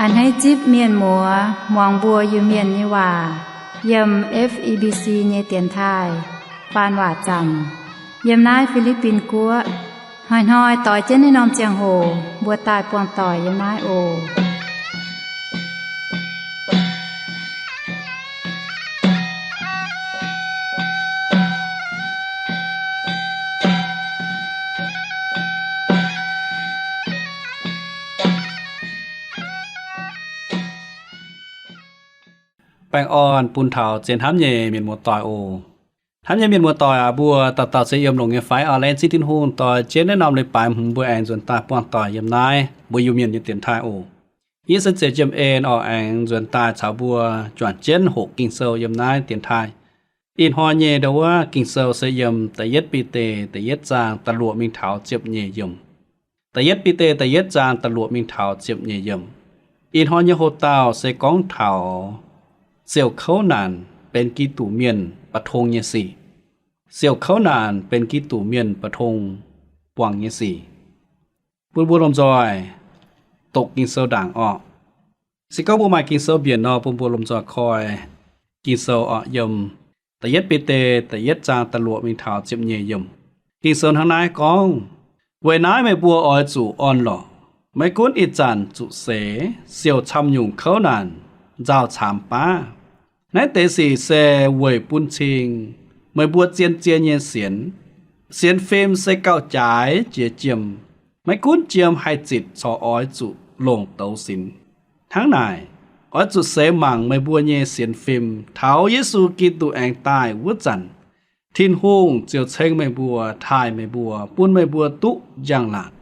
Hneiv zipv mienh muoz muangx mbuo Iu-Mienh nyei waac yiem F E B C nyei dienx taaih faan waac zaamc yiem naaiv Fi^li^bin Guoqv. Hnoi-hnoi doix jienv naaiv norm ziangh hoc mbuo daaih buangh doic yiem naaiv oc. Baengh orn bun taux zien hnamv nyei mienh muoz-doic oc. Hnamv nyei mienh muoz-doic aac, mbuo dauh dauh se yiem longx nyei fai? Oc, laengz zingh Tin-Hungh doix jienv naaiv norm leiz-baaix hmz mbuo aengx nzuonx daaih buangh doic yiem naaiv mbuo Iu-Mienh nyei dienx taaih oc. Yie se Ziouc Jiem En oc, aengx nzuonx daaih caux mbuo juangc jienv hoqc Ging-Sou yiem naaiv dienx taaih. Ih hnoi nyei ndo wuov Ging-Sou se yiem Da'yietv Bide da'yietv zaang da'luoqc mingh taux ziepc nyeic yiemc. Da'yietv Bide da'yietv zaang da'luoqc mingh taux ziepc nyeic yiemc. Ih hnoi nyei hoc-dauh se gorngv taux siouc kouv naanc benx Giduc mienh ba'tong nyei sic. Siouc kouv naanc benx Giduc mienh ba'tong buangh nyei sic. Bun mbuo lomh nzoih doqc Ging-Sou ndaangc orqc. Se gorngv mbuo maaih Ging-Sou mbienc nor, bun mbuo lomh nzoih koi Ging-Sou orqc, yiem Da'yietv Bide da'yietv zaang da'luoqc mingh taux ziepc nyeic yiemc. Ging-Sou hnangv naaiv gorngv, Weic naaiv meih mbuo oix zuqc orn-lorqc, maiv gunv ih zanc zuqc seix, siouc camv-nyungc kouv naanc, nzauh caamx baav. Naaiv deix sic se weic bun cing meih mbuo zien-zien nyei sienx. Sienx fim se gauh jaaix jiex jiem, maiv gunv jiem haih zitc corc oix zuqc longc douz sinx. Hnangv naaic, oix zuqc seix mangc meih mbuo nyei sienx fim taux Yesu Giduc aengx daaih wuov zanc, Tin-Hungh ziouc ceng meih mbuo, taaih meih mbuo, bun meih mbuo duqv njang-laangc.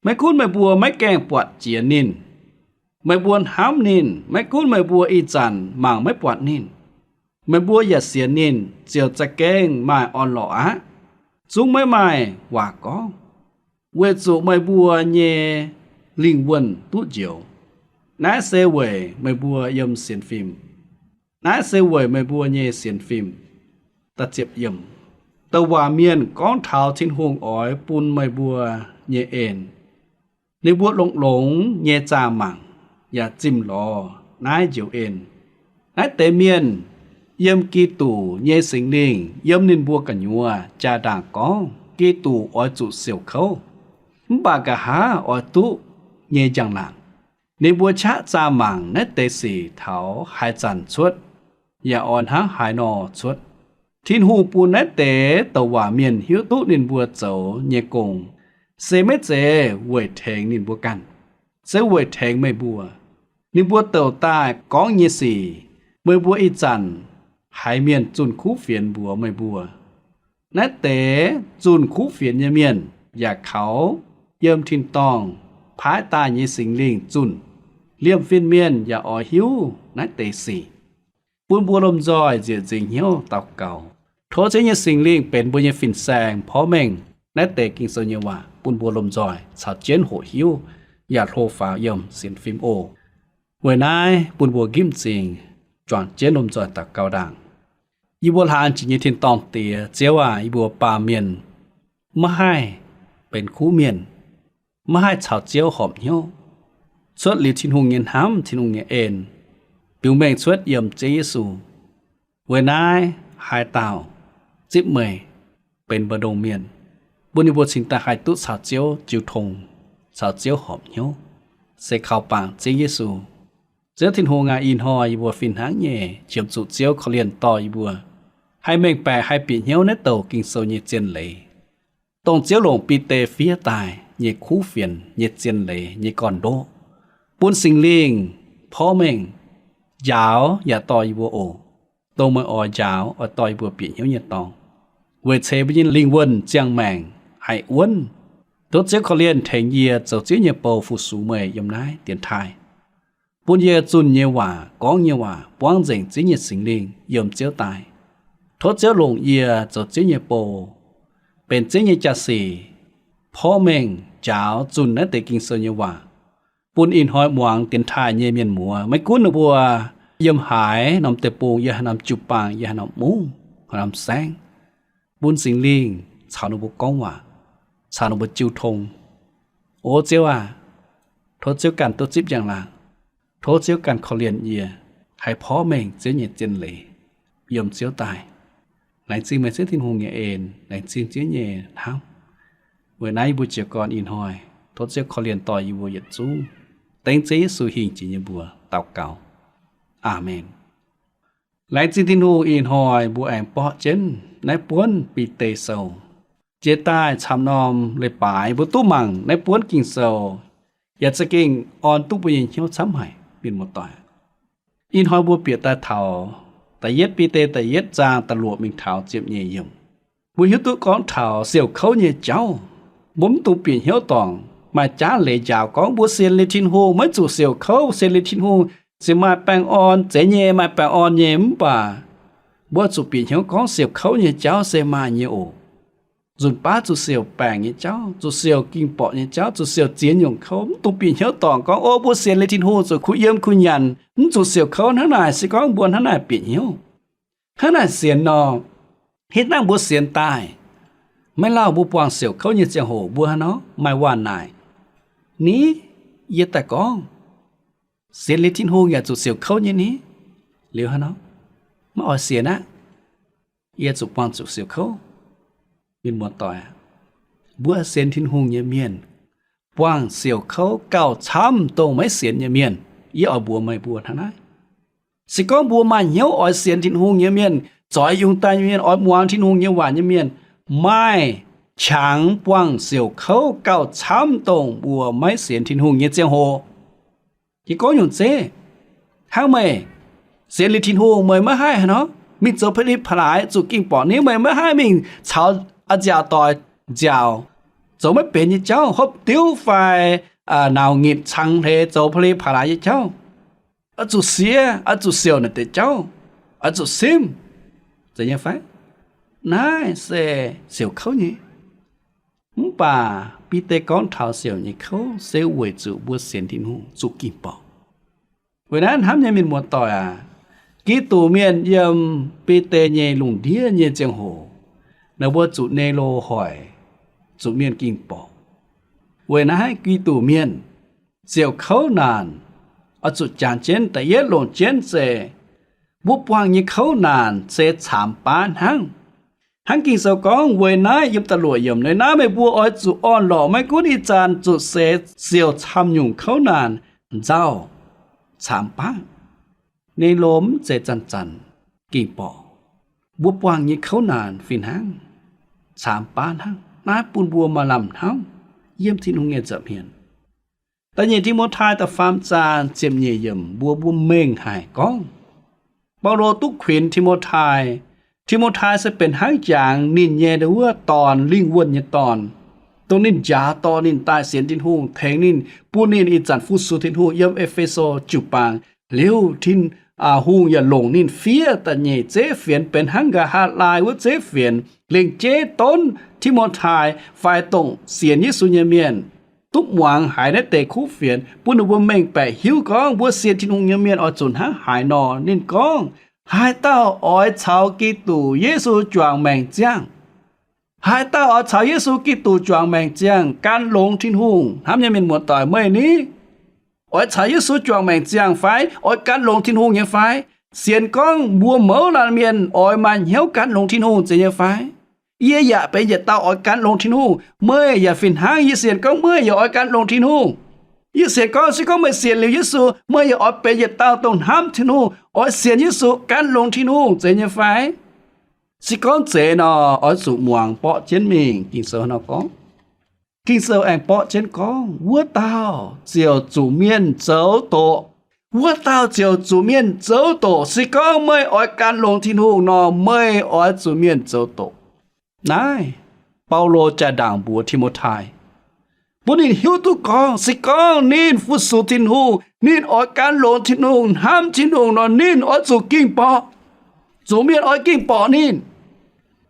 Maiv gunv meih mbuo maiv gaengh buatc jiex ninh, meih mbuo hnamv ninh, maiv gunv meih mbuo ih zanc mangc maiv buatc ninh, meih mbuo yaac sienx ninh, ziouc za'gengh maaih orn-lorqc aqv. Zungv maiv maaih waac gorngv, weic zuqc meih mbuo nyei lingh wuonh duqv njoux. Naaiv se weic meih mbuo yiem sienx fim. Naaiv se weic meih mbuo nyei sienx fim. Douc waac mienh gorngv taux Tin-Hungh oix bun meih mbuo nyei en. Ninh mbuo longx-longx nyei zaah mangc yaac zimh lorz naaiv njoux en. Naaiv deix mienh yiem Giduc nyei Singx Lingh yiem ninh mbuo gu'nyuoz jaa-ndaangc gorngv Giduc oix zuqc siouc kouv, mv baac nqa'haav oix duqv nyei njang-laangc. Ninh mbuo qaqv zaah mangc naaiv deix sic taux haaix zanc cuotv, yaac oix hnangv haaix nor cuotv. Tin-Hungh bun naaiv deix douc waac mienh hiuv duqv ninh mbuo zoux nyei gong se maiv zeiz weic tengx ninh mbuo ganh, se weic tengx meih mbuo. Ninh mbuo douc daaih gorngv nyei sic, meih mbuo ih zanc haiz mienh zunh kuv fienx mbuox meih mbuo. Naaiv deix zunh kuv fienx nyei mienh yaac kaux yiem tin-dorngh paaiv daaih nyei Singx Lingh zunh. Liemh fin-mienh yaac oix hiuv naaiv deix sic. Bun mbuo lomh nzoih nzieqc nzingc hnyouv daux gaux, tov Ziouv nyei Singx Lingh benx mbuo nyei fin-saeng porv mengh naaiv deix Ging-Sou nyei waac bun mbuo lomh nzoih caux jienv hoqc hiuv yaac hlo faaux yiem sienx fim oc. Weic naaiv bun mbuo nqipv m'zing juangc jienv lomh nzoih daux gaux ndaangc. Yie mbuo hlaang jiex nyei tin-dorngh Diex, Ziouv aac, yie mbuo baamh mienh maiv haih benx kuv mienh, maiv haih caux Ziouv horpc hnyouv, cuotv liuz Tin-Hungh nyei hnamv, Tin-Hungh nyei en, biux mengh cuotv yiem Ziouv Yesu. Weic naaiv haaix dauh zipv meih benx mbu'ndongx mienh, bun ninh mbuo cingx daaih haih duqv caux Ziouv jiu tong, caux Ziouv horpc hnyouv, se kaux bangc Ziouv Yesu. Ziouv Tin-Hungh aac, ih hnoi yie mbuo fih hnangv nyei qiemx zuqc Ziouv korv-lienh dorh yie mbuo haih mengh baeqc, haih bieqc hnyouv naaiv douc Ging-Sou nyei zien leiz, dongh Ziouv longc Bide fiev daaih nyei kuv fienx nyei zien leiz nyei gorn-ndoqv, bun Singx Lingh porv mengh njaaux yaac dorh yie mbuo oc. Dongh meih oix njaaux, oix dorh yie mbuo bieqc hnyouv nyei dorngx, weic ceix mbuo nyei lingh wuonh ziangh maengc haih wuonv. Tov Ziouv korv-lienh tengx yie zoux Ziouv nyei bou fu-sux meih yiem naaiv dienx taaih, bun yie zunh nyei waac, gorngv nyei waac buangv nzengc Ziouv nyei Singx Lingh yiem Ziouv daaih. Tov Ziouv longc yie zoux Ziouv nyei bou, benx Ziouv nyei jaa-sic, porv mengh njaaux zunh naaiv deix Ging-Sou nyei waac, bun ih hnoi muangx dienx taaih nyei mienh muoz, maiv gunv ninh mbuo yiem haaix norm deic-bung, yiem haaix norm jiu-baang, yiem haaix norm mungv, haaix norm saengv, bun Singx Lingh caux ninh mbuo gorngv waac, caux ninh mbuo jiu tong. O Ziouv aac, tov Ziouv ganh duqv zipv njang-laangc. Tov Ziouv ganh korv-lienh yie, haih porv mengh Ziouv nyei zien leiz yiem Ziouv daaih. Laengz zingh meih Ziouv Tin-Hungh nyei en, laengz zingh Ziouv nyei hnamv. Weic naaiv yie mbuo jiez gorn ih hnoi, tov Ziouv korv-lienh dorh yie mbuo yietc zungv dengv Ziouv Yesu hingh jiex nyei mbuox daux gaux. Aamen. Laengz zingh Tin-Hungh, ih hnoi mbuo aengx borqv jienv naaiv buonv Bide Sou. Jiex daaih camv norm leiz-baaix mbuo duqv mangc naaiv buonv Ging-Sou, yaac za'gengh orn duqv mbuo nyei hnyouv camv haic, mienh muoz-doic. Ih hnoi mbuo bieqc daaih taux da'yietv Bide da'yietv zaang da'luoqc mingh taux ziepc nyeic yiemc. Mbuo hiuv duqv gorngv taux siouc kouv nyei jauv. Mbuo mv dungx bieqc hnyouv dorngc maaih jaav leiz njaaux gorngv mbuo sienx liuz Tin-Hungh maiv zuqc siouc kouv, sienx liuz Tin-Hungh se maaih baengh orn, zeiz nyei maaih baengh orn nyei. Mv baac mbuo zuqc bieqc hnyouv gorngv siouc kouv nyei jauv se maaih nyei oc. Nzunc baav zuqc siouc baengc nyei jauv, zuqc siouc ging-borqc nyei jauv, zuqc siouc ziex nyungc kouv. Mv dungx bieqc hnyouv dorngc gorngv, o, mbuo sienx liuz Tin-Hungh zuqc kuh yiem kuh nyanc, mv zuqc siouc kouv. Hnangv naaic se gorngv mbuo hnangv naaic bieqc hnyouv, hnangv naaic sienx nor, hitv dangh mbuo sienx daaih, maiv lauh mbuo buangh siouc kouv nyei ziangh hoc mbuo hnangv nor maaih waac naaic, ni, yie daaih gorngv, sienx liuz Tin-Hungh yaac zuqc siouc kouv nyei ni. Liuz hnangv nor, maiv oix sienx aqv, yie zuqc buangh zuqc siouc kouv. Mienh muoz-doic, mbuo sienx Tin-Hungh nyei mienh buangh siouc kouv gauh camv dongh maiv sienx nyei mienh. Yie oix mbuox meih mbuo hnangv naaiv. Se gorngv mbuo maaih hnyouv oix sienx Tin-Hungh nyei mienh, zoix yungz daaih nyei mienh, oix muangx Tin-Hungh nyei waac nyei mienh, maaih qangx buangh siouc kouv gauh camv dongh mbuo maiv sienx Tin-Hungh nyei ziangh hoc. Yie gorngv nyungc zeiv, hnangv meih sienx liuz Tin-Hungh, meih maiv haih haaix nor mingh zoux pa'li pa'laaix zuqc ging-borqc ni, meih maiv haih mingh caux a'nziaauc doic nziaauc, zoux maiv benx nyei jauv, hopv diuv fai nauz ngitc cang hleix zoux pa'li pa'laaix nyei jauv, oix zuqc siev, oix zuqc siouc naaic deix jauv, oix zuqc simv, zeiz nyei fai? Naaiv se siouc kouv nyei. Mv baac Bide gorngv taux siouc nyei kouv se weic zuqc mbuo sienx Tin-Hungh zuqc ging-borqc. Weic naaiv hnamv nyei mienh muoz-doic aac, Giduc mienh yiem Bide nyei lungh ndiev nyei ziangh hoc, ninh mbuo zuqc Nero hoic, zuqc mienh ging-borqc. Weic naaiv Giduc mienh siouc kouv naanc oix zuqc jangx jienv da'yietv longc jienv se mbuo buangh nyei kouv naanc se caamx baav hnangv. Hnangv Ging-Sou gorngv, weic naaiv yiem da'luoqc yiemc, weic naaiv meih mbuo oix zuqc orn-lorqc, maiv gunv ih zanc zuqc seix siouc camv nyungc kouv naanc nzauh caamx baav. Nero mv zeiz zanc-zanc ging-borqc. Mbuo buangh nyei kouv naanc fih hnangv caamx baav hnangv. Naaiv bun mbuo maaih lamh hnamv yiem Tin-Hungh nyei nza'hmien. Da'nyeic Ti^mo^tai da'faam zaang ziepc nyeic yiemc mbuox mbuo mengh haic gorngv, Baulo duqv kuinx Ti^mo^tai. Ti^mo^tai se benx hnangv jangx ninh nyei wuov dorn, lingh wuonh nyei dorn, dongh ninh njaaux dorh ninh daaih sienx Tin-Hungh, tengx ninh, bun ninh ih zanc fu-sux Tin-Hungh yiem E^fe^so jiu-baang. Liuz Tin, aa, hungh yaac longc ninh fiev da'nyeic zeiv fienx benx hnangv nqa'haav laai wuov zeiv fienx, lengc jeiv donv Ti^mo^tai fai dongh sienx Yesu nyei mienh duqv muangx haiz naaiv deix kuv fienx, bun ninh mbuo mengh baeqc hiuv gorngv mbuo sienx Tin-Hungh nyei mienh oix zuqc hnangv haaix nor. Ninh gorngv, haaix dauh oix caux Giduc Yesu juangc maengc ziangh, haaix dauh oix caux Yesu Giduc juangc maengc ziangh gan longx Tin-Hungh. Hnamv nyei mienh muoz-doic, meih ni, oix caux Yesu juangc maengc ziangh fai oix gan longx Tin-Hungh nyei fai? Sienx gorngv mbuo mouz laanh mienh oix maaih hnyouv gan longx Tin-Hungh zeiz nyei fai? Yie yaac benx yietc dauh oix gan longx Tin-Hungh. Meih yaac fih hnangv. Yie sienx gorngv meih yaac oix gan longx Tin-Hungh. Yie sienx gorngv se gorngv meih sienx liuz Yesu, meih yaac oix benx yietc dauh dongh hnamv Tin-Hungh, oix sienx Yesu, gan longx Tin-Hungh zeiz nyei fai? Se gorngv zeiz nor, oix zuqc muangx borqv jienv mingh Ging-Sou nor gorngv. Ging-Sou aengx borqv jienv gorngv, wuov dauh ziouc zuqc mienh zoux doqc. Wuov dauh ziouc zuqc mienh zoux doqc. Se gorngv meih oix gan longx Tin-Hungh nor, meih oix zuqc mienh zoux doqc. Naaiv Baulo jaa-ndaangc mbuox Ti^mo^tai, bun ninh hiuv duqv gorngv se gorngv ninh fu-sux Tin-Hungh, ninh oix gan longx Tin-Hungh, hnamv Tin-Hungh nor, ninh oix zuqc ging-borqc. Zuqc mienh oix ging-borqc ninh,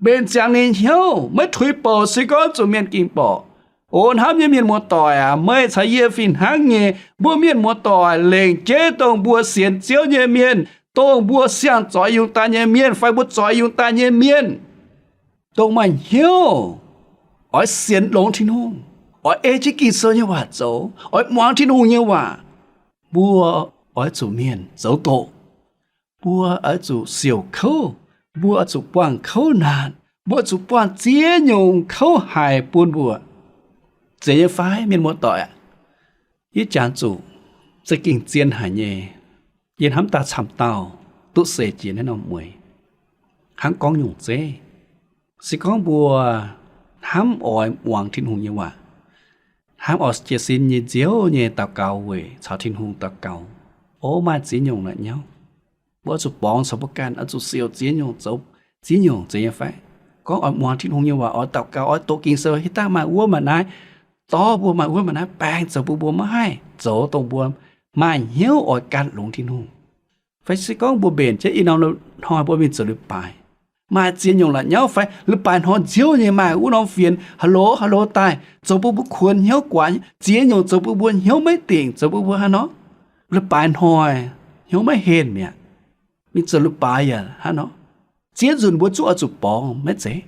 mbenc ziangx ninh hnyouv, maiv tuix bouc se gorngv zuqc mienh ging-borqc. O hnamv nyei mienh muoz-doic aac, meih caux yie fih hnangv nyei. Mbuo mienh muoz-doic lengc jeiv dongh mbuo sienx Ziouv nyei mienh, dongh mbuo siang-zoix yungz daaih nyei mienh fai mbuo zoix yungz daaih nyei mienh, dongh maaih hnyouv oix sienx longx Tin-Hungh, oix ei jienv Ging-Sou nyei waac zoux, oix muangx Tin-Hungh nyei waac, mbuo oix zuqc mienh zoux doqc. Mbuo oix zuqc siouc kouv, mbuo oix zuqc buangh kouv naanc, mbuo oix zuqc buangh ziex nyungc kouv haic bun mbuo. Zeiz nyei fai, mienh muoz-doic aac? Yie jangx zuqc za'gengh zien haic nyei. Yie hnamv daaih camv dauh duqv seix jiex naaiv norm mueiz. Hnangv gorngv nyungc zeiv, se gorngv mbuo hnamv oix muangx Tin-Hungh nyei waac, hnamv oix jiez sin nyei nziouv nyei daux gaux weic caux Tin-Hungh daux gaux, o, maaih ziex nyungc la'nyauv. Mbuo oix zuqc borngz caux mbuo ganh, oix zuqc siouc ziex nyungc, zoux ziex nyungc, zeiz nyei fai? Gorngv oix muangx Tin-Hungh nyei waac, oix daux gaux, oix doqc Ging-Sou, hiuv daaih maaih wuov maaih naaiv dorv mbuo, maaih wuov maaih naaiv baeng zoux bun mbuo maiv haih zoux dongh mbuo maaih hnyouv oix gan longx Tin-Hungh. Fai se gorngv mbuo mbenc jienv ih norm hnoi mbuo mingh zoux leiz-baaix, maaih ziex nyungc la'nyauv fai leiz-baaix hnoi nziouv nyei maaih wuov norm fienx ha'lo ha'lo daaih, zoux bun mbuo kuonx hnyouv guaax, ziex nyungc zoux bun mbuo hnyouv maiv dingc, zoux bun mbuo haaix nor, leiz-baaix hnoi hnyouv maiv henh mi'aqv. Mingh zoux leiz-baaix yaac hnangv nor, ziex nzunc mbuo zungv oix zuqc borngz, maiv zeiz?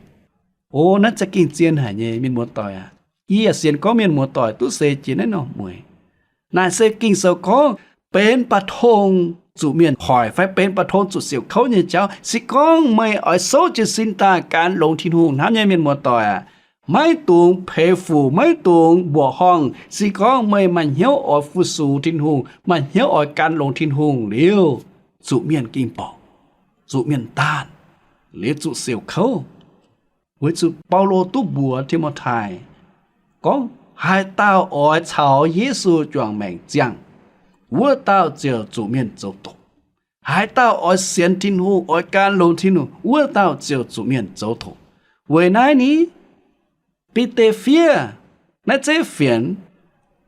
O, naaiv za'gengh zien haic nyei, mienh muoz-doic aac. Yie yaac sienx gorngv mienh muoz-doic duqv seix jiex naaiv norm mueiz. Naaic se Ging-Sou gorngv benx ba'tong zuqc mienh hoic fai benx ba'tong zuqc siouc kouv nyei jauv. Se gorngv meih oix souv jiez sin daaih gan longx Tin-Hungh hnamv nyei, mienh muoz-doic aac, maiv dungx peix fuc, maiv dungx mbuoqc horngh. Se gorngv meih maaih hnyouv oix fu-sux Tin-Hungh, maaih hnyouv oix gan longx Tin-Hungh liuz, zuqc mienh ging-borqc, zuqc mienh daanh, liuz zuqc siouc kouv. Weic zuqc Baulo duqv mbuox Ti^mo^tai gorngv, haaix dauh oix caux Yesu juangc maengc ziangh, wuov dauh ziouc zuqc mienh zoux doqc. Haaix dauh oix sienx Tin-Hungh, oix gan longx Tin-Hungh, wuov dauh ziouc zuqc mienh zoux doqc. Weic naaiv ni, Bide fiev naaiv zeiv fienx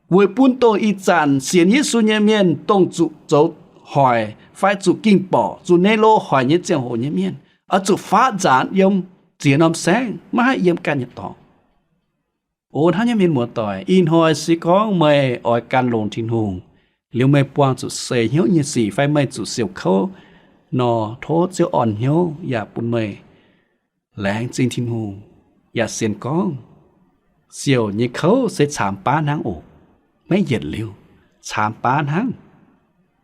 weic bun dongh ih zanc sienx Yesu nyei mienh, dongh zuqc zoux hoic fai zuqc ging-borqc, zuqc Nero hoic nyei ziangh hoc nyei mienh, oix zuqc faatv nzaanx yiem ziex norm saengv, maiv haih yiem ganh nyei dorngx. O hnamv nyei mienh muoz-doic, ih hnoi se gorngv meih oix gan longx Tin-Hungh, liuz meih buangh zuqc seix hnyouv nyei sic fai meih zuqc siouc kouv nor, tov Ziouv orn hnyouv yaac bun meih laengz zingh Tin-Hungh, yaac sienx gorngv siouc nyei kouv se caamx baav hnangv oc. Maiv yietc liuz, caamx baav hnangv.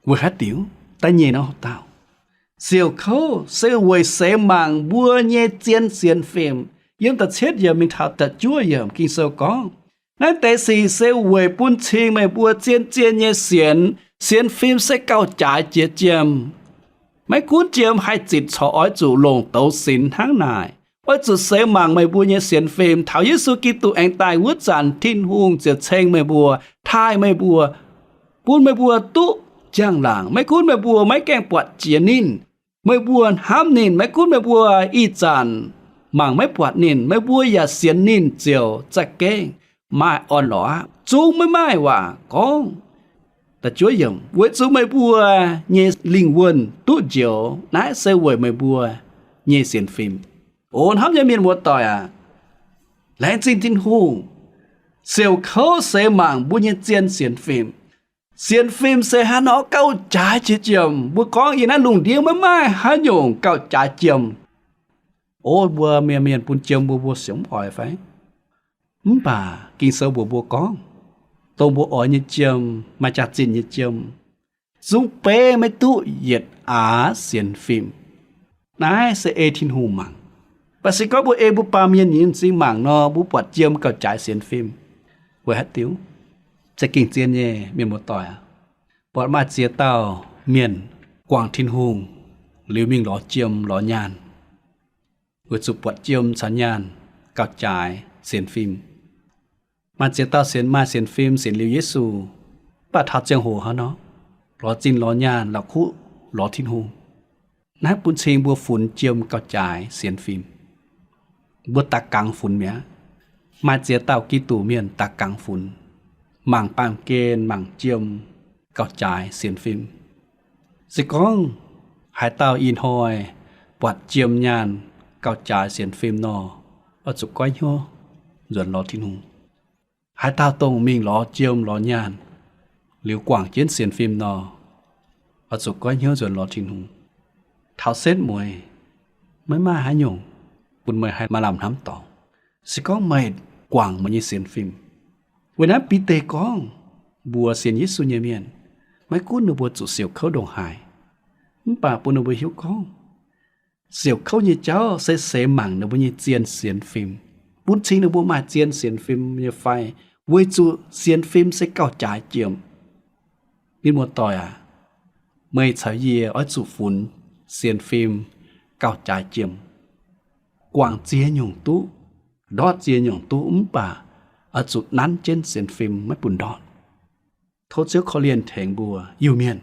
Weic haaix diuc? Da'nyeic norm haaix dauh? Siouc kouv se weic seix mangc mbuo nyei zien sienx fim. Yiem da'cietv yiemc mingh taux da'juov yiemc Ging-Sou gorngv, naaiv deix sic se weic bun cing meih mbuo zien-zien nyei sienx. Sienx fim se gauh jaaix jiex jiem. Maiv gunv jiem haih zitc corc oix zuqc longc douz sinx hnangv naaic. Oix zuqc seix mangc meih mbuo nyei sienx fim. Taux Yesu Giduc aengx daaih wuov zanc, Tin-Hungh ziouc ceng meih mbuo, taaih meih mbuo, bun meih mbuo duqv njang-laangc. Maiv gunv meih mbuo maiv gaengh buatc jiex ninh, meih mbuo hnamv ninh. Maiv gunv meih mbuo ih zanc mangc maiv buatc ninh, meih mbuo yaac sienx ninh ziouc za'gengh maaih orn-lorqc aqv. Zungv maiv maaih waac gorngv. Weic zuqc meih mbuo nyei lingh wuonh duqv njoux. Naaiv se weic meih mbuo nyei sienx fim. O hnamv nyei mienh muoz-doic aac, laengz zingh Tin-Hungh, siouc kouv seix mangc mbuo nyei zien sienx fim. Sienx fim se hnangv nor gauh jaaix jiex jiem. Mbuo gorngv yiem naaiv lungh ndiev maiv maaih haaix nyungc gauh jaaix jiem. O mbuo mienh, mienh bun jiem mbuo, mbuo sienx mv oix fai? Mv baac Ging-Sou mbuox mbuo gorngv, dongh mbuo oix nyei jiem, maaih jaax-zinh nyei jiem, zungv beiv maiv duqv yietc aax sienx fim. Naaiv se ei Tin-Hungh mangc. Mv baac se gorngv mbuo ei mbuo baamh mienh nyei m'zing mangc nor, mbuo buatc jiem gauh jaaix sienx fim. Weic haaix diuc? Za'gengh zien nyei, mienh muoz-doic aac. Buatc maaih ziex dauh mienh guangc Tin-Hungh liuz mingh lorz jiem lorz nyaanh, weic zuqc buatc jiem caux nyaanh gauh jaaix sienx fim. Maaih ziex dauh sienx, maaih sienx fim sienx liuz Yesu, mv baac taux ziangh hoc hnangv nor, lorz zinh lorz nyaanh, la'kuqv lorz Tin-Hungh. Naaiv bun cing mbuo funx jiem gauh jaaix sienx fim. Mbuo da'gangx funx mi'aqv. Maaih ziex dauh Giduc mienh da'gangx funx, mangc baamh gen, mangc jiem gauh jaaix sienx fim. Se gorngv haaix dauh ih hnoi buatc jiem nyaanh gauh jaaix sienx fim nor, oix zuqc goiv hnyouv nzuonx lorz Tin-Hungh. Haaix dauh dongh mingh lorz jiem lorz nyaanh liuz guangc jienv sienx fim nor, oix zuqc goiv hnyouv nzuonx lorz Tin-Hungh. Taux setv mueiz, maiv maaih haaix nyungc bun meih haih maaih lamh hnamv dorngc, se gorngv meih guangc meih nyei sienx fim. Weic naaiv Bide gorngv mbuox sienx Yesu nyei mienh, Maiv gunv ninh mbuo zuqc siouc kouv ndongc haaix, mv baac bun ninh mbuo hiuv gorngv siouc kouv nyei jauv se seix mangc ninh mbuo nyei zien sienx fim, bun cing ninh mbuo maaih zien sienx fim nyei fai, weic zuqc sienx fim se gauh jaaix jiem. Mienh muoz-doic aac, meih caux yie oix zuqc funx sienx fim gauh jaaix jiem. Guangc ziex nyungc duqv, ndortv ziex nyungc duqv, mv baac oix zuqc nanv jienv sienx fim maiv bun ndortv. Tov Ziouv korv-lienh tengx mbuo Iu-Mienh,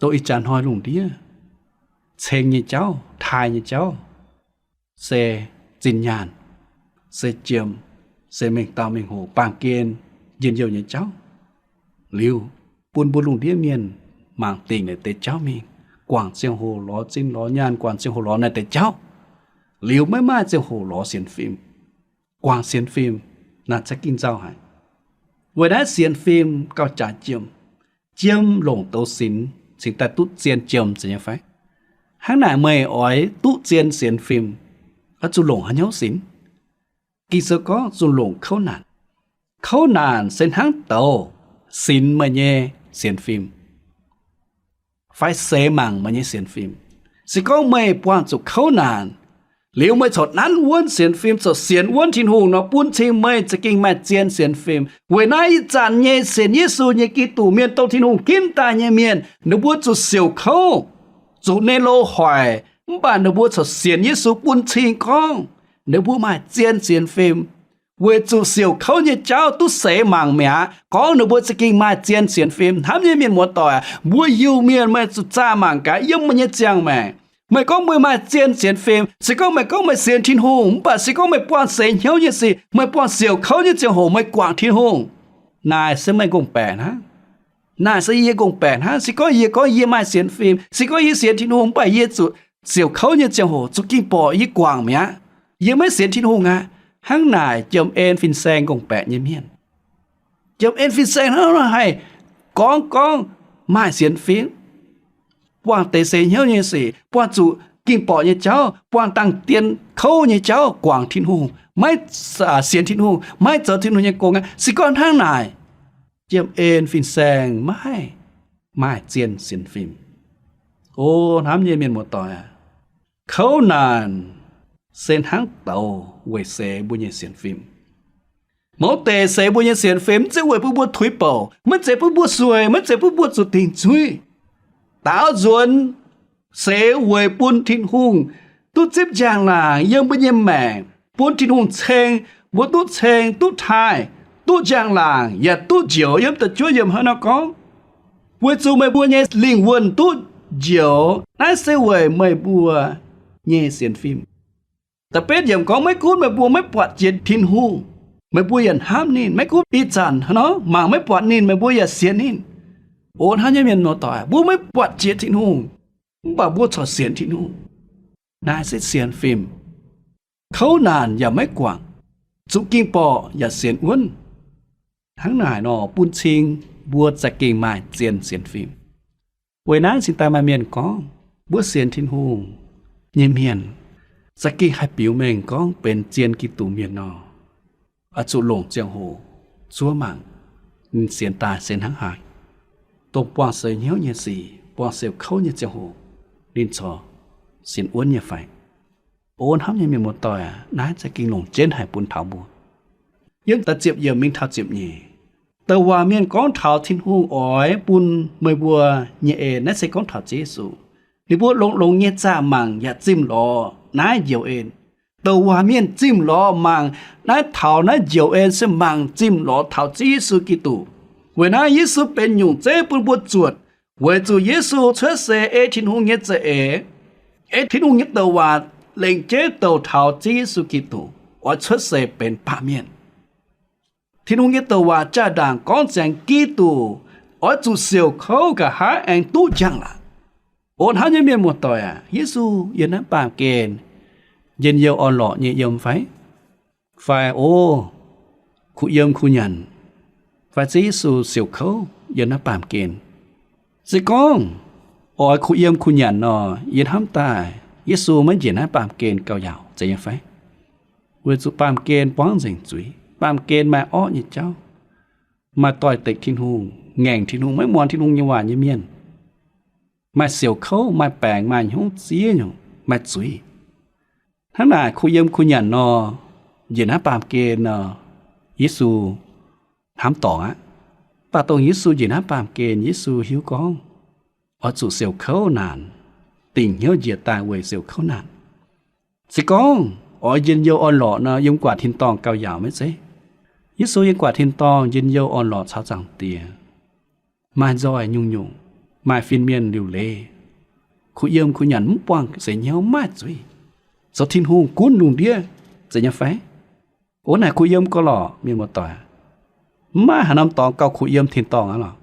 dongh ih jaax hnoi lungh ndiev ceng nyei jauv, taaih nyei jauv, se zinh nyaanh, se jiem, se mengh dauh mengh hoc baamh gen njien-youh nyei jauv. Liuz, bun mbuo lungh ndiev mienh mangc dingc naaiv deix jauv mingh, guangc ziangh hoc lorz zinh lorz nyaanh, guangc ziangh hoc lorz naaiv deix jauv. Liuz maiv maaih ziangh hoc lorz sienx fim, guangc sienx fim, naaiv za'gengh nzauh haic. Weic naaiv sienx fim gauh jaaix jiem. Jiem longc douz sinx cingx daaih duqv zien jiem, zeiz nyei fai? Hnangv naaic meih oix duqv zien sienx fim, oix zuqc longc haaix nyungc sinx? Ging-Sou gorngv zuqc longc kouv naanc. Kouv naanc se hnangv douz sinx meih nyei sienx fim, fai seix mangc meih nyei sienx fim. Se gorngv meih buangh zuqc kouv naanc, liuz meih corc nanv wuonv sienx fim, corc sienx wuonv Tin-Hungh nor, bun cing meih za'gengh maaih zien sienx fim. Weic naaiv ih zanc nyei sienx Yesu nyei Giduc mienh, dongh Tin-Hungh ginv daaih nyei mienh, ninh mbuo zuqc siouc kouv, zuqc ninh lo hoic, mv baac ninh mbuo corc sienx Yesu bun cing gorngv ninh mbuo maaih zien sienx fim. Weic zuqc siouc kouv nyei jauv duqv seix mangc mi'aqv, gorngv ninh mbuo za'gengh maaih zien sienx fim. Hnamv nyei mienh muoz-doic, mbuo Iu-Mienh, meih zuqc zaah mangc gaax yiem meih nyei ziangh maengc. Meih gorngv meih maaih zien sienx fim, se gorngv meih gorngv meih sienx Tin-Hungh, mv baac se gorngv meih buangh seix hnyouv nyei sic, meih buangh siouc kouv nyei ziangh hoc meih guangc Tin-Hungh, naaic se meih ngongh baeqc hnangv. Naaic se yie ngongh baeqc hnangv. Se gorngv yie gorngv yie maaih sienx fim, se gorngv yie sienx Tin-Hungh, mv baac yie zuqc siouc kouv nyei ziangh hoc zuqc ging borqc yie guangc mi'aqv. Yie maiv sienx Tin-Hungh aqv. Hnangv naaic jiem-en fin-saeng ngongh baeqc nyei mienh. Jiem-en fin-saeng hnangv nor haih gorngv gorngv maaih sienx fim, buangh deix seix hnyouv nyei sic, buangh zuqc ging borqc nyei jauv, buangh dangh dien kouv nyei jauv guangc Tin-Hungh, maiv sienx Tin-Hungh, maiv zoux Tin-Hungh nyei gong aqv. Se gorngv hnangv naaic, jiem-en fin-saeng maiv maaih zien sienx fim. O hnamv nyei mienh muoz-doic aac, kouv naanc se hnangv douz weic seix mbuo nyei sienx fim. Mouz deix seix mbuo nyei sienx fim maiv zeiz weic bun mbuo tuix bouc, maiv zeiz bun mbuo sueih, maiv zeiz bun mbuo zuqc dingc zuiz. Daaux nzuonx seix weic bun Tin-Hungh duqv zipv njang-laangc yiem mbuo nyei maengc, bun Tin-Hungh ceng mbuo duqv ceng, duqv taaih, duqv njang-laangc, yaac duqv njoux. Yiem da'juov yiemc hnangv nor gorngv, weic zuqc meih mbuo nyei lingh wuonh duqv njoux. Naaiv se weic meih mbuo nyei sienx fim. Da'betv yiemc gorngv, maiv gunv meih mbuo maiv buatc jiex Tin-Hungh, meih mbuo yaac hnamv ninh. Maiv gunv ih zanc hnangv nor mangc maiv buatc ninh, meih mbuo yaac sienx ninh. O hnamv nyei mienh muoz-doic, mbuo maiv buatc jiex Tin-Hungh, mv baac mbuo corc sienx Tin-Hungh. Naaiv se sienx fim. Kouv naanc yaac maiv guangc, zuqc ging borqc yaac sienx wuonv. Hnangv naaic nor bun cing mbuo za'gengh maaih zien sienx fim. Weic naaiv cingx daaih maaih mienh gorngv, mbuo sienx Tin-Hungh nyei mienh za'gengh haih biux mengh gorngv benx zien Giduc mienh nor, oix zuqc longc ziangh hoc zuov mangc ninh sienx daaih se hnangv haaix, dongh buangh seix hnyouv nyei sic, buangh siouc kouv nyei ziangh hoc, ninh corc sienx wuonv nyei fai. O hnamv nyei mienh muoz-doic aac, naaiv za'gengh longc jienv haic bun taux mbuo. Yiem da'ziepc yiemc mingh taux ziepc nyeic, douc waac mienh gorngv taux Tin-Hungh oix bun meih mbuo nyei en, naaiv se gorngv taux Ziouv Yesu. Ninh mbuo longx-longx nyei zaah mangc yaac zimh lorz naaiv njoux en. Douc waac mienh zimh lorz mangc naaiv, taux naaiv njoux en se mangc zimh lorz taux Ziouv Yesu Giduc. Weic naaiv Yesu benx nyungc zeiv bun mbuo zuotc, weic zuqc Yesu cuotv seix ei Tin-Hungh nyei za'eix, ei Tin-Hungh nyei douc waac lengc jeiv douc taux Ziouv Yesu Giduc oix cuotv seix benx baamh mienh. Tin-Hungh nyei douc waac jaa-ndaangc gorngv ziangx Giduc oix zuqc siouc kouv nqa'haav aengx duqv njang-laangc. O hnamv nyei mienh muoz-doic aac, Yesu yiem naaiv baamh gen njien-youh orn-lorqc nyei yiem fai? Fai o, kuh yiem kuh nyanc, fai Ziouv Yesu siouc kouv yiem naaiv baamh gen? Se gorngv oix kuh yiem kuh nyanc nor, yie hnamv daaih Yesu maiv njiec naaiv baamh gen gauh yaauc, zeiz nyei fai? Weic zuqc baamh gen buangv nzengc zuiz, baamh gen maaih orqv nyei jauv, maaih doix-dekc Tin-Hungh, ngaengc Tin-Hungh, maiv muangx Tin-Hungh nyei waac nyei mienh, maaih siouc kouv, maaih baengc, maaih hnyouv ziex nyungc, maaih zuiz. Hnangv naaic kuh yiem kuh nyanc nor, njiec naaiv baamh gen nor, Yesu hnamv dorngc aqv. Mv baac dongh Yesu njiec naaiv baamh gen, Yesu hiuv gorngv oix zuqc siouc kouv naanc, dingc hnyouv njiec daaih weic siouc kouv naanc. Se gorngv oix njien-youh orn-lorqc nor, yiem guaax tin-dorngh gauh yaauc maiv zeiz? Yesu yiem guaax tin-dorngh njien-youh orn-lorqc caux Zaangc Diex, maaih nzoih nyungc-nyungc, maaih fin-mienh liuc leiz, kuh yiem kuh nyanc mv buangh seix hnyouv, maaih zuiz, zoux Tin-Hungh gunv lungh ndiev, zeiz nyei fai? Ov, naaic kuh yiem gauh lorqc, mienh muoz-doic. Mv maaih haaix norm dorngx gauh kuh yiem tin-dorngh aqv lorqc,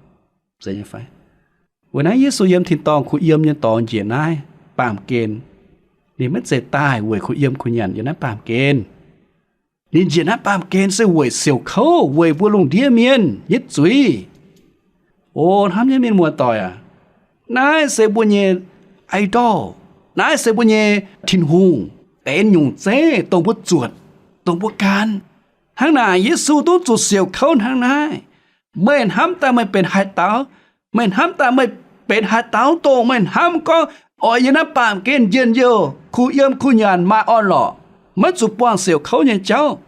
zeiz nyei fai? Weic naaiv Yesu yiem tin-dorngh kuh yiem nyei dorngx njiec naaiv baamh gen. Ninh maiv zeiz daaih weic kuh yiem kuh nyanc yiem naaiv baamh gen. Ninh njiec naaiv baamh gen se weic siouc kouv, weic mbuo lungh ndiev mienh nyei zuiz. O hnamv nyei mienh muoz-doic aac, naaiv se mbuo nyei idol, naaiv se mbuo nyei Tin-Hungh, benx nyungc zeiv dongh mbuo zuotc, dongh mbuo gan. Hnangv naaic Yesu duqv zuqc siouc kouv hnangv naaiv. Meih hnamv daaih meih benx haaix dauh? Meih hnamv daaih meih benx haaix dauh dongh meih hnamv gorngv oix yiem naaiv baamh gen njien-youh, kuh yiem kuh nyanc, maaih orn-lorqc, maiv zuqc buangh siouc kouv nyei jauv?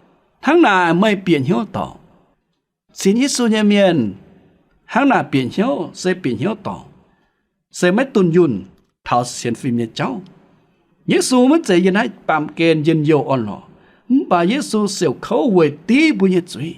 Hnangv naaic meih bieqc hnyouv dorngc. Sienx Yesu nyei mienh hnangv naaic bieqc hnyouv se bieqc hnyouv dorngc, se maiv dunh yunh taux sienx fim nyei jauv. Yesu maiv zeiz yiem naaiv baamh gen njien-youh orn-lorqc, mv baac Yesu siouc kouv weic div mbuo nyei zuiz.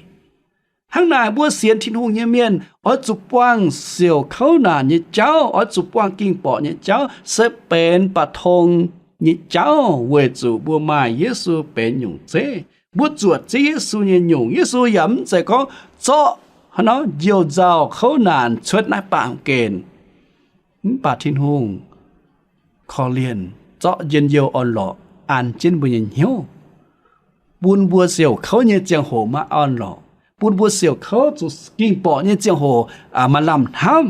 Hnangv naaic mbuo sienx Tin-Hungh nyei mienh oix zuqc buangh siouc kouv naanc nyei jauv, oix zuqc buangh ging-borqc nyei jauv, se benx ba'tong nyei jauv, weic zuqc mbuo maaih Yesu benx nyungc zeiv. Mbuo zuotc Ziouv Yesu nyei nyungc. Yesu yaac mv zeiz gorngv zorqv haaix nor njoux-nzauh kouv naanc cuotv naaiv baamh gen. Mv baac Tin-Hungh korv-lienh zorqv njien-youh orn-lorqc an jienv mbuo nyei hnyouv, bun mbuo siouc kouv nyei ziangh hoc maaih orn-lorqc, bun mbuo siouc kouv zuqc ging-borqc nyei ziangh hoc maaih lamh hnamv,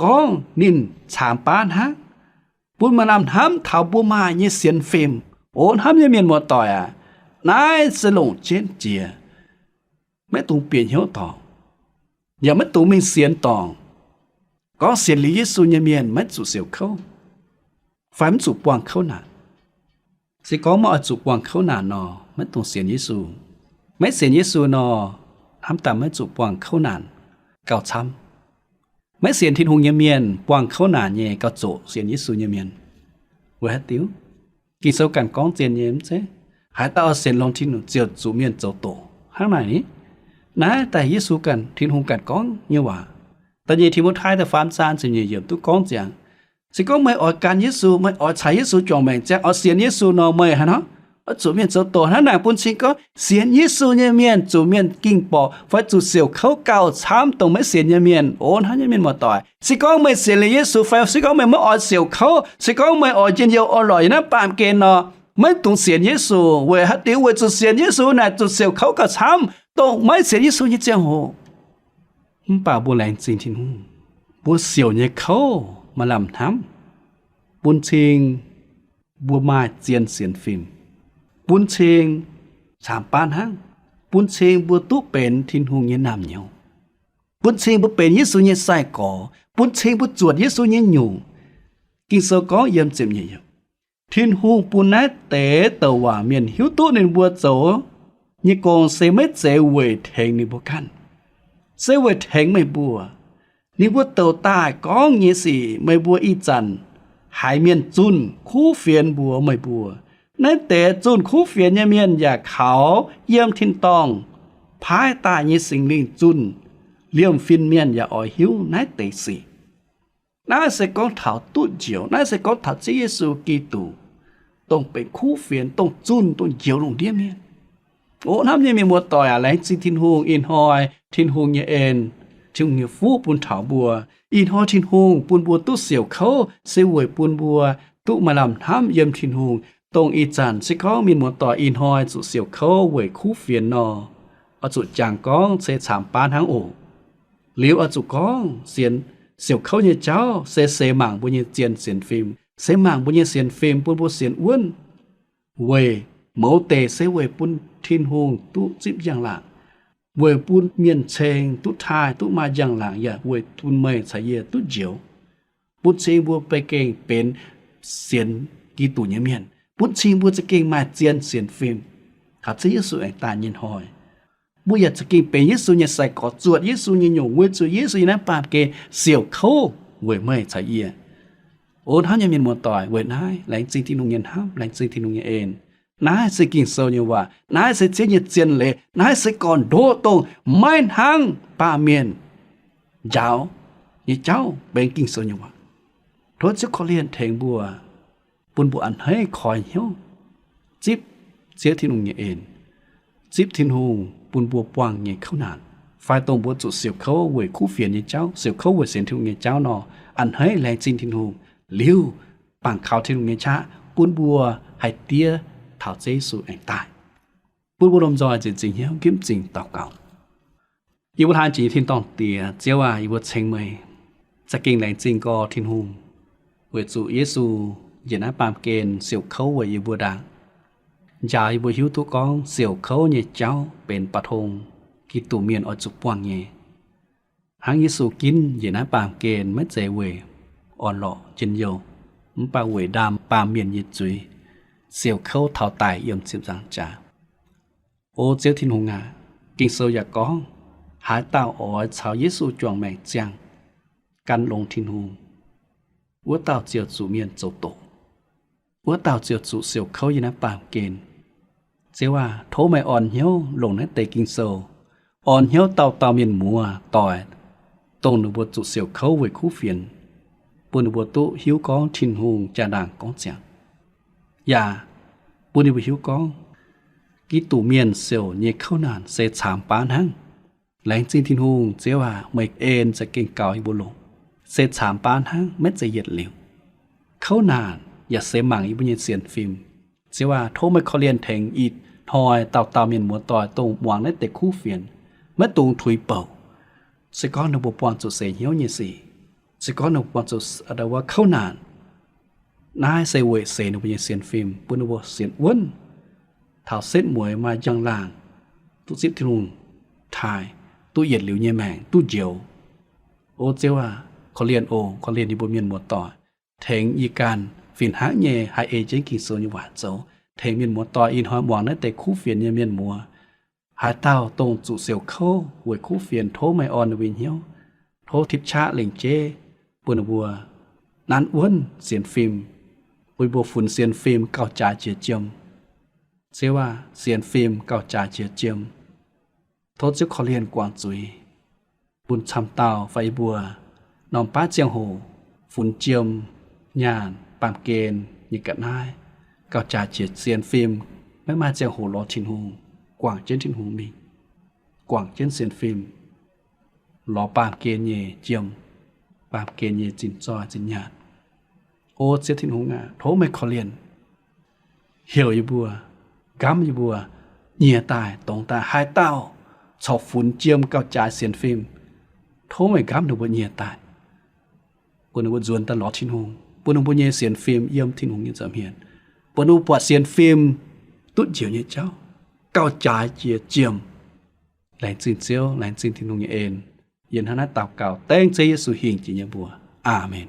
gorngv ninh caamx baav hnangv, bun maaih lamh hnamv taux mbuo maaih nyei sienx fim. O hnamv nyei mienh muoz-doic aac, naaiv se longc jienv jiex, maiv dungx bieqc hnyouv dorngc, yaac maiv dungx mingh sienx dorngc gorngv sienx liuz Yesu nyei mienh maiv zuqc siouc kouv fai maiv zuqc buangh kouv naanc. Se gorngv maiv oix zuqc buangh kouv naanc nor, maiv dungx sienx Yesu. Maiv sienx Yesu nor, hnamv daaih maiv zuqc buangh kouv naanc gauh camv. Maiv sienx Tin-Hungh nyei mienh buangh kouv naanc nyei gauh zoqc sienx Yesu nyei mienh. Weic haaix diuc? Ging-Sou ganh gorngv zien nyei mv zeiz, haaix dauh oix sienx longx Tin-Hungh ziouc zuqc mienh zoux doqc. Hnangv naaic ni, naaiv daaih Yesu ganh, Tin-Hungh ganh gorngv nyei waac. Da'nyeic Ti^mo^tai da'faam zaang ziepc nyeic yiemc duqv gorngv ziangx, se gorngv meih oix gan Yesu, meih oix caux Yesu juangc maengc ziangh, oix sienx Yesu nor, meih haaix nor oix zuqc mienh zoux doqc. Hnangv naaic bun cing gorngv sienx Yesu nyei mienh zuqc mienh ging-borqc fai zuqc siouc kouv gauh camv dongh maiv sienx nyei mienh. O hnamv nyei mienh muoz-doic, se gorngv meih sienx liuz Yesu fai se gorngv meih maiv oix siouc kouv, se gorngv meih oix njien-youh orn-lorqc yiem naaiv baamh gen nor, maiv dungx sienx Yesu. Weic haaix diuc? Weic zuqc sienx Yesu naaic zuqc siouc kouv gauh camv dongh maiv sienx Yesu nyei ziangh hoc. Mv baac mbuo laengz zingh Tin-Hungh, mbuo siouc nyei kouv maaih lamh hnamv, bun cing mbuo maaih zien sienx fim, bun cing caamx baav hnangv, bun cing mbuo duqv benx Tin-Hungh nyei naamh nyouz, bun cing mbuo benx Yesu nyei sai-gorx, bun cing mbuo zuotc Yesu nyei nyungc. Ging-Sou gorngv yiem ziepc nyeic yiemc, Tin-Hungh bun naaiv deix douc waac mienh hiuv duqv ninh mbuo zoux nyei gong se maiv zeiz weic tengx ninh mbuo ganh, se weic tengx meih mbuo. Ninh mbuo douc daaih gorngv nyei sic meih mbuo ih zanc haiz mienh zunh kuv fienx mbuox meih mbuo. Naaiv deix zunh kuv fienx nyei mienh yaac kaux yiem tin-dorngh paaiv daaih nyei Singx Lingh zunh liemh fin-mienh yaac oix hiuv naaiv deix sic. Naaiv se gorngv taux duqv njoux, naaiv se gorngv taux Ziouv Yesu Giduc, dongh benx kuv fienx, dongh zunh, dongh njoux lungh ndiev mienh. O hnamv nyei mienh muoz-doic aac, laengz zingh Tin-Hungh ih hnoi Tin-Hungh nyei en, Tin-Hungh nyei fuqv bun taux mbuo. Ih hnoi Tin-Hungh bun mbuo duqv siouc kouv se weic bun mbuo duqv maaih lamh hnamv yiem Tin-Hungh. Dongh ih zanc se gorngv mienh muoz-doic ih hnoi zuqc siouc kouv weic kuv fienx nor, oix zuqc jangx gorngv se caamx baav hnangv oc. Liuz oix zuqc gorngv sienx siouc kouv nyei jauv se seix mangc mbuo nyei zien sienx fim, seix mangc mbuo nyei sienx fim bun mbuo sienx wuonv, weic mouz deic se weic bun Tin-Hungh duqv zipv njang-laangc. weic bun mienh ceng duqv taaih, duqv maaih njang-laangc, yaac weic bun meih caux yie duqv njoux. Bun cing mbuo benx gengh benx sienx Giduc nyei mienh. Bun cing mbuo za'gengh maaih zien sienx fim taux Ziouv Yesu aengx daaih nyei hnoi. Mbuo yaac za'gengh benx Yesu nyei sai-gorx, zuotc Yesu nyei nyungc, weic zuqc Yesu yiem naaiv baamh gen siouc kouv weic meih caux yie. O hnamv nyei mienh muoz-doic, weic naaiv laengz zingh Tin-Hungh nyei hnamv, laengz zingh Tin-Hungh nyei en. Naaiv se Ging-Sou nyei waac. Naaiv se Ziouv nyei zien leiz. Naaiv se gorn-ndoqv dongh maiv hnangv baamh mienh njaaux nyei jauv benx Ging-Sou nyei waac. Tov Ziouv korv-lienh tengx mbuo, bun mbuo a'hneiv koi hnyouv zipv Ziouv Tin-Hungh nyei en, zipv Tin-Hungh bun mbuo buangh nyei kouv naanc, fai dongh mbuo zuqc siouc kouv weic kuv fienx nyei jauv, siouc kouv weic sienx Tin-Hungh nyei jauv nor, a'hneiv laengz zingh Tin-Hungh liuz, bangc kaux Tin-Hungh nyei qaqv bun mbuo haih diev taux Ziouv Yesu aengx daaih. Bun mbuo lomh nzoih nzieqc zingh hnyouv nqipv zingh daux gaux. Yie mbuo hlaax jiex nyei tin-dorngh Diex, Ziouv aac, yie mbuo ceng meih. Za'gengh laengz zingh gorx Tin-Hungh, weic zuqc Yesu njiec naaiv baamh gen siouc kouv weic yie mbuo ndaangc, njaaux yie mbuo hiuv duqv gorngv siouc kouv nyei jauv benx ba'tong Giduc mienh oix zuqc buangh nyei. Hnangv Yesu ginv njiec naaiv baamh gen maiv zeiz weic orn-lorqc njien-youh, mv baac weic ndaam baamh mienh nyei zuiz, siouc kouv taux daic yiem ziepc nzaangc jaax. O Ziouv Tin-Hungh aac, Ging-Sou yaac gorngv, haaix dauh oix caux Yesu juangc maengc ziangh, gan longx Tin-Hungh, wuov dauh ziouc zuqc mienh zoux doqc. Wuov dauh ziouc zuqc siouc kouv yiem naaiv baamh gen. Ziouv aac, tov meih orn hnyouv longc naaiv deix Ging-Sou, orn hnyouv dauh dauh mienh muoz-doic, dongh ninh mbuo zuqc siouc kouv weic kuv fienx, bun ninh mbuo duqv hiuv gorngv Tin-Hungh jaa-ndaangc gorngv ziangx. Yaac bun ninh mbuo hiuv gorngv Giduc mienh siouc nyei kouv naanc se caamx baav hnangv. Laengz zingh Tin-Hungh, Ziouv aac, meih en za'gengh gaux yie mbuo longc. Se caamx baav hnangv, maiv zeiz yietc liuz. Kouv naanc yaac se mangc yie mbuo nyei sienx fim. Ziouv aac, tov meih korv-lienh tengx ih hnoi dauh dauh mienh muoz-doic dongh muangx naaiv deix kuv fienx, maiv dungx tuix bouc. Se gorngv ninh mbuo buangh zuqc seix hnyouv nyei sic, se gorngv ninh mbuo buangh zuqc wuov kouv naanc, naaiv se weic seix ninh mbuo nyei sienx fim, bun ninh mbuo sienx wuonv, taux setv mueiz maaih njang-laangc, duqv zipv Tin-Hungh taaih, duqv yietc liuz nyei maengc, duqv njoux. O Ziouv aac, korv-lienh oc, korv-lienh yie mbuo mienh muoz-doic, tengx yie ganh fih hnangv nyei haih ei jienv Ging-Sou nyei waac zoux, tengx mienh muoz-doic ih hnoi muangx naaiv deix kuv fienx nyei mienh muoz, haaix dauh dongh zuqc siouc kouv weic kuv fienx, tov meih orn ninh mbuo nyei hnyouv. Tov tipv qaqv lengc jeiv bun ninh mbuo nanv wuonv sienx fim, bun ninh mbuo funx sienx fim gauh jaaix jiex jiem. Ziouv aac, sienx fim gauh jaaix jiex jiem. Tov Ziouv korv-lienh guangc zuiz bun camv dauh fai yie mbuo norm baav ziangh hoc funx jiem nyaanh baamh gen nyei ga'naaiv gauh jaaix jiex sienx fim, maiv maaih ziangh hoc lorz Tin-Hungh, guangc jienv Tin-Hungh mingh, guangc jienv sienx fim, lorz baamh gen nyei jiem, baamh gen nyei zinh zoih zinh nyaanh. O Ziouv Tin-Hungh aac, tov meih korv-lienh heuc yie mbuo, nqamv yie mbuo nyiex daaih, dongz daaih. Haaix dauh corc funx jiem gauh jaaix sienx fim, tov meih nqamv ninh mbuo nyiex daaih, bun ninh mbuo nzuonx daaih lorz Tin-Hungh, bun ninh mbuo nyei sienx fim yiem Tin-Hungh nyei nza'hmien, bun ninh mbuo buatc sienx fim duqv njoux nyei jauv, gauh jaaix jiex jiem. Laengz zingh Ziouv, laengz zingh Tin-Hungh nyei en. Yie hnangv naaiv daux gaux dengv Ziouv Yesu hingh jiex nyei mbuox. Aamen.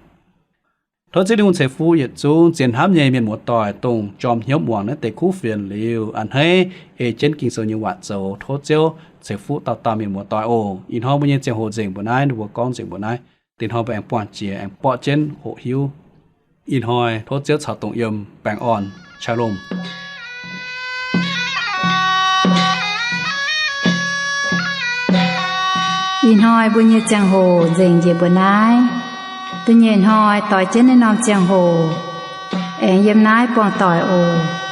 Tov Ziouv Tin-Hungh ceix fuqv yietc zungv zien hnamv nyei mienh muoz-doic, dongh jorm hnyouv muangx naaiv deix kuv fienx liuz, a'hneiv ei jienv Ging-Sou nyei waac zoux. Tov Ziouv ceix fuqv dauh dauh mienh muoz-doic oc. Ih hnoi mbuo nyei ziangh hoc nzengc mbuo naaiv, ninh mbuo gorngv nzengc mbuo naaiv. Dinh hnoi mbuo aengx buangh jiex, aengx borqv jienv hoqc hiuv. Ih hnoi tov Ziouv caux dongh yiem baengh orn. Shalom. Ih hnoi mbuo nyei ziangh hoc nzengc njiec mbuo naaiv. Da'nyeic hnoi doix jienv naaiv norm ziangh hoc, aengx yiem naaiv buangh doic oc.